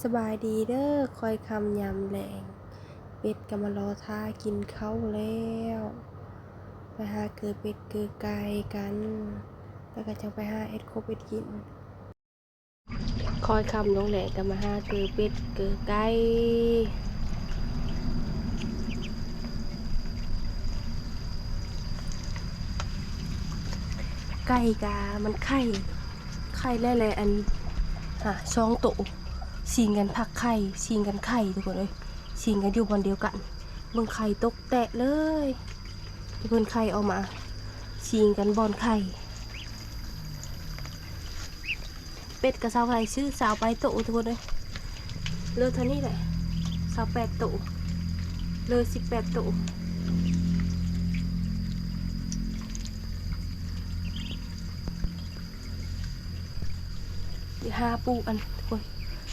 ສະບາຍດີເດີ ຄ່ອຍຄ່ຳຍາມແລງ ເປັດກໍມາລໍຖ້າກິນເຂົ້າແລ້ວ. ໄປຫາເກີເປັດເກີໄກ່ກັນ ແລ້ວກໍຈັ່ງໄປຫາເຮັດຄົບເຮັດກິນ. ຄ່ອຍຄ່ຳລົງແລ້ວກໍມາຫາເກີເປັດເກີໄກ່. ໄກ່ກະມັນໄຂ່ ໄຂ່ແຫຼະໆ ອັນ ຫາ ສອງໂຕ ຊິງກັນພັກໄຂ່ ຊິງກັນໄຂ່ທຸກຄົນເອີຍ ຊິງກັນຢູ່ບ່ອນດຽວກັນ. ເບິ່ງໄຂ່ຕົກແຕະເລີຍ ທີ່ເພິ່ນໄຂ່ອອກມາ ຊິງກັນບ່ອນໄຂ່. ເປັດກະຊາວໄຮ່ຊື້ຊາວປາຍໂຕທຸກຄົນເອີຍ ເລີເທົ່ານີ້ແຫຼະ ຊາວແປດໂຕ ເລີສິບແປດໂຕ. ຫາປູອັນ ທຸກຄົນ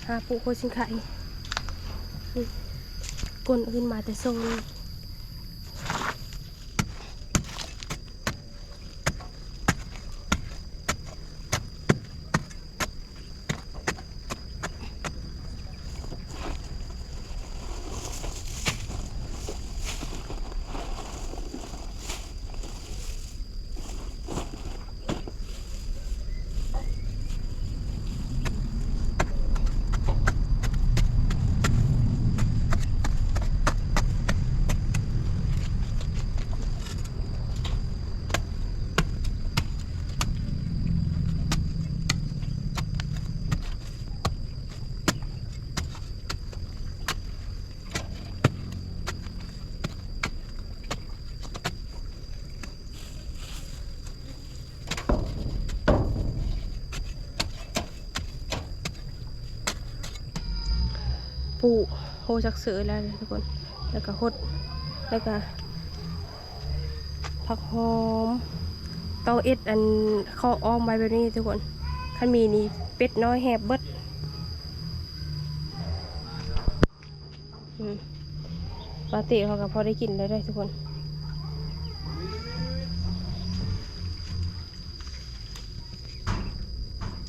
ຫາປູໂຄຊິງໄຄ ອືມ ກົ້ນອື່ນມາແຕ່ໂຊນ. ປູໂຮຈັກເສີແລ້ວທຸກຄົນ ແລ້ວກະຫົດ ແລ້ວກະຜັກຫອມ. ຕ້ອງເຮັດອັນເຄາະອ້ອມໄວ້ແບບນີ້ທຸກຄົນ ຄັນມີນີ້ເປັດນ້ອຍແຫບເບິດ. ອືມ ປາເຕ້ເຮົາກໍພໍໄດ້ກິນແລ້ວເດ້ທຸກຄົນ.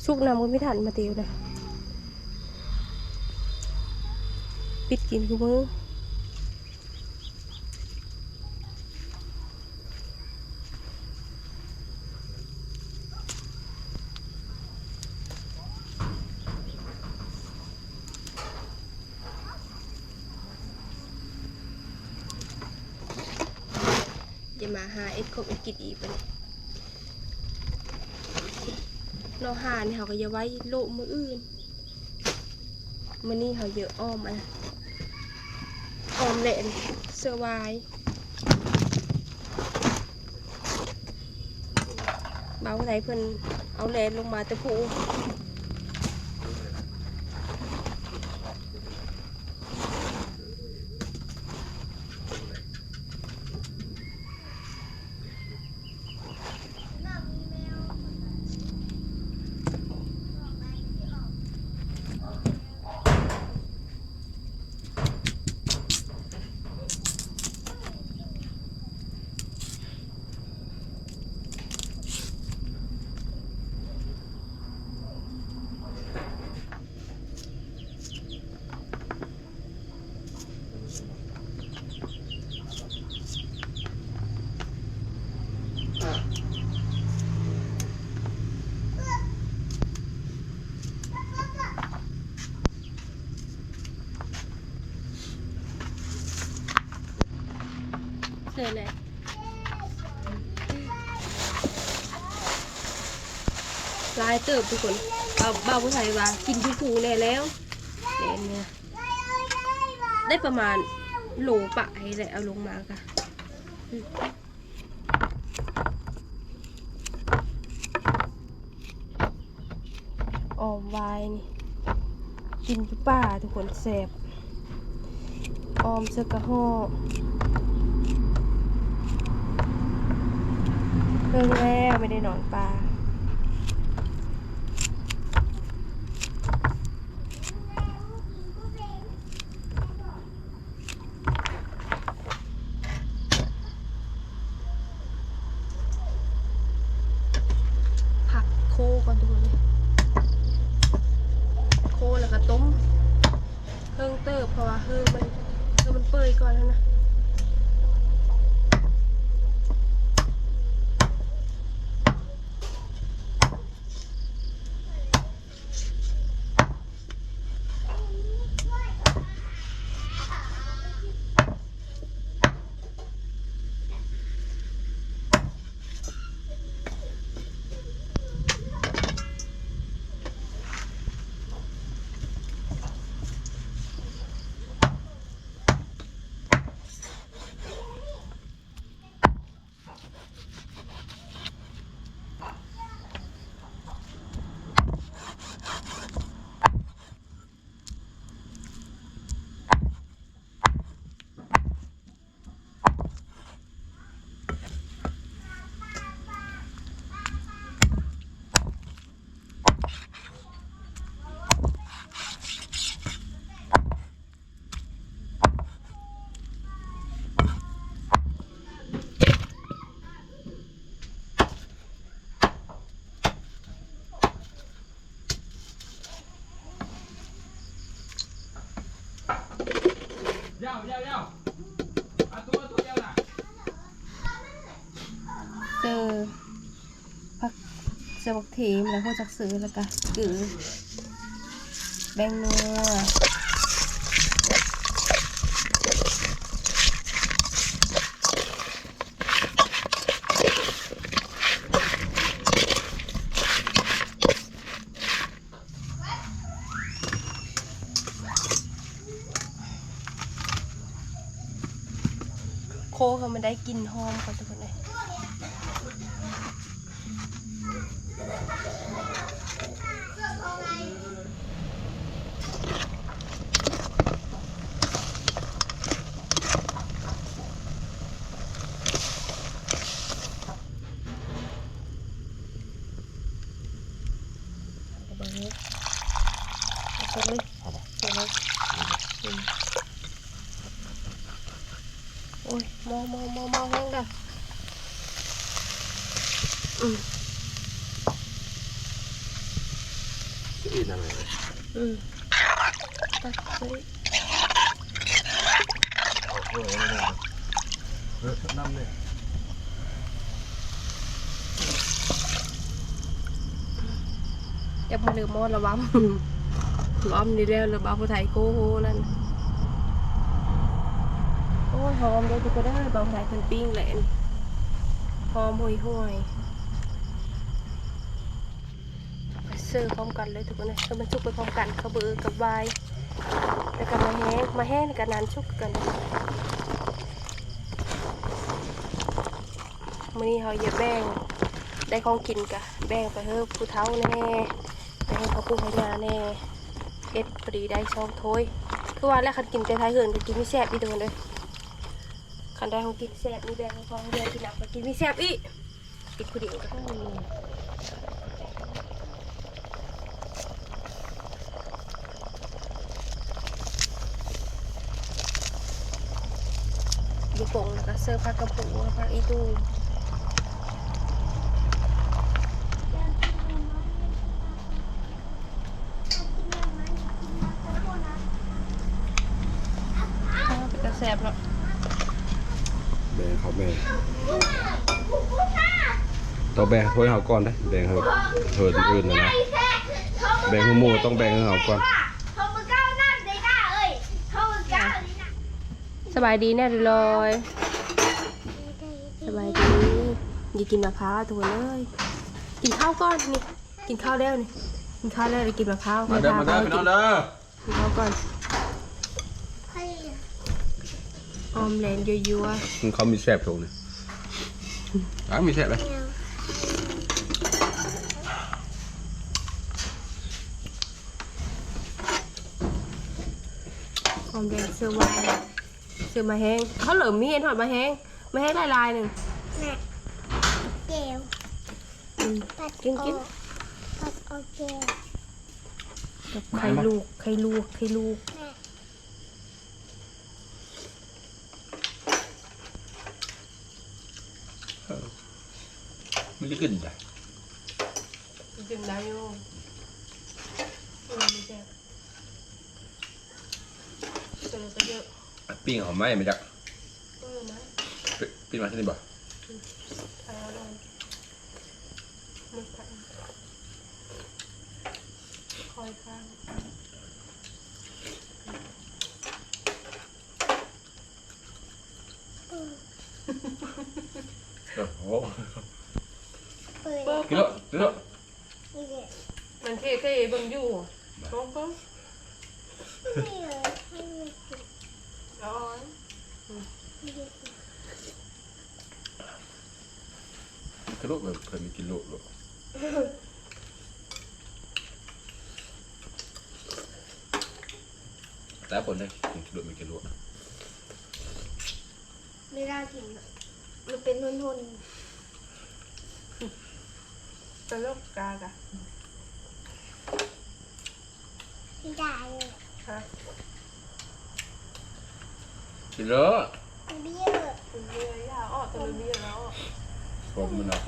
ສຸກນຳກໍມີທານມາເຕີເດ້ ປິດກິນຄູ່ມື້. ຈະມາຫາເຮັດຄົບເຮັດກິນອີກບັດນີ້ເນາະ. ຫານີ້ເຮົາກໍຢ່າໄວ້ໂລະມື້ອື່ນ. ມື້ນີ້ເຮົາເຢີ້ອມອັນ ອອມແຫຼະ ເສືອວາຍ ບ່າວໄທເພິ່ນເອົາແຫຼລົງມາແຕ່ພູ. ເຊີນເລີຍ. ຫຼາຍເຕີບທຸກຄົນ. ບ່າວ ບ່າວຜູ້ໄທວ່າກິນຢູ່ພູແດ່ແລ້ວ ແມ່ນເນຍ ໄດ້ປະມານໂລປາຍແຫຼະ ເອົາລົງມາກະ ອອມຫວາຍນີ້ ກິນຢູ່ປ່າທຸກຄົນ ແຊບ ອອມເຊິ່ງກະເຫາະ. ເບິ່ງແລ້ວ ໄມ່ໄດ້ນອນປ່າ. ຜັກໂຄກ່ອນທຸກຄົນເອີຍ ໂຄແລ້ວກໍຕົ້ມ. ເຄິ່ງເຕີບ ເພາະວ່າຄືມັນ ຄືມັນເປື່ອຍກ່ອນຫັ້ນນະ. ເຈີ ຜັກ ເຈີ ບັກເທມ ແລ້ວຫົວຈັກເຊີ ແລ້ວກະເກືອ ແປ້ງນົວ. ໂຄ ຄືມັນໄດ້ກິ່ນຫອມເຂົ້າທຸກຄົນເອີຍ. ເອົາເລີຍ ເອົາເລີຍ ເອົາເລີຍ. ອືມ ໂອ້ຍ ໝໍ້ ໝໍ້ ໝໍ້ ໝໍ້ແຮງເດີ້. ອືມ ຊິອີ່ນະແມ່. ອືມ ຕັກໃສ່ ເອີ ນ້ຳນີ້ ຢ່າມາລືມໝໍ້ລະວັງ ລວມນີ້ແລ້ວ ລະບ່າວຜູ້ໄທໂກໂຮນັ້ນ. ໂອ້ຍ ຫອມເດີ້ທຸກຄົນເດີ ບ່າວຜູ້ໄທເພິ່ນປີ້ງແຫຼະ ຫອມຫວຍໆ. ເຊີພ້ອມກັນເລີຍທຸກຄົນເອີຍ ເຊີມັນສຸກໄປພ້ອມກັນ ເຂົ້າເບີກັບຫວາຍ ແລ້ວກໍໝາກແຮງ ໝາກແຮງນີ້ກໍນານສຸກຄືກັນ. ມື້ນີ້ເຮົາຈະແບ່ງ ໄດ້ຂອງກິນກະແບ່ງໄປໃຫ້ຜູ້ເຖົ້າແດ່ ໄປໃຫ້ພໍ່ປູ່ພໍ່ຍ່າແດ່ ເຮັດພໍດີໄດ້ສອງຖ້ວຍ. ຄືວ່າແຫຼະ ຄັນກິນແຕ່ທ້າຍເຮືອນກໍກິນບໍ່ແຊບອີກ ທຸກຄົນເອີຍ. ຄັນໄດ້ຂອງກິນແຊບນີ້ ແບ່ງໃຫ້ພໍ່ໃຫ້ແມ່ກິນນຳ ກໍກິນບໍ່ແຊບອີກ. ກິນຜູ້ດຽວກໍ ຢູ່ປົງ ແລ້ວກໍເສີບຜັກກະປຸ້ງ ຜັກອີ່ຕູ່. ເປັນຕາແຊບເນາະ. ແບ່ງເຂົາແມ່ ຕ້ອງແບ່ງຖ້ວຍເຮົາກ່ອນເດ້ ແບ່ງເຮີ ເຮີອື່ນນະ ແບ່ງໃຫ້ໝູ່ ຕ້ອງແບ່ງໃຫ້ເຮົາກ່ອນ. ສະບາຍດີແດ່ລອຍ ສະບາຍດີ. ຢ່າກິນໝາກພ້າວທຸກຄົນເອີຍ ກິນເຂົ້າກ່ອນນີ້. ກິນເຂົ້າແລ້ວນີ້ ກິນເຂົ້າແລ້ວ ໄດ້ກິນໝາກພ້າວ. ມາເດີ ມາເດີ ພີ່ນ້ອງເດີ ກິນເຂົ້າກ່ອນ. ອອມແລນຍົວໆ ກິນເຂົ້າມີແຊບທົ່ງນີ້ ອ້າ ມີແຊບເລີຍ. ອອມແລນເສື້ອຫວາຍ ເສື້ອໝາກແຮງ ເຂົາເລີ່ມມີເຫັນຮອດໝາກແຮງ ໝາກແຮງຫຼາຍໆ ໜຶ່ງ ແມ່ ແຈ່ວ. ອືມ ປັດ ກິນ ກິນ ປັດ ໂອເຄ ກັບໄຂ່ລວກ ໄຂ່ລວກ ໄຂ່ລວກ. ເອີ ມັນຈະຂຶ້ນໄດ໋ ມັນຂຶ້ນໄດ້ຢູ່ ເອີ ມັນແຊບ. เจอก็เยอะ ปิ้งเอาไหมมาจาก เออไหม ปิ้งมาที่นี่บ่ อืม ใครเอาลง มันผัด คอยข้าง โอ้โห เปิด กินแล้ว กินแล้ว มันเท่ๆ เบิ่งอยู่ เบิ่ง เบิ่ง เอา ทะลุไป เพิ่นมีกินโลดโลด หลายคนเลย กินทะลุมีกินโลด ไม่ได้กินอะ มันเป็นห่นๆ ตลกกากะ ไม่ได้เลย ฮะ กินเลย เบียร์ เบียร์ อย่าออก ตัวเบียร์แล้ว ผมมันนะ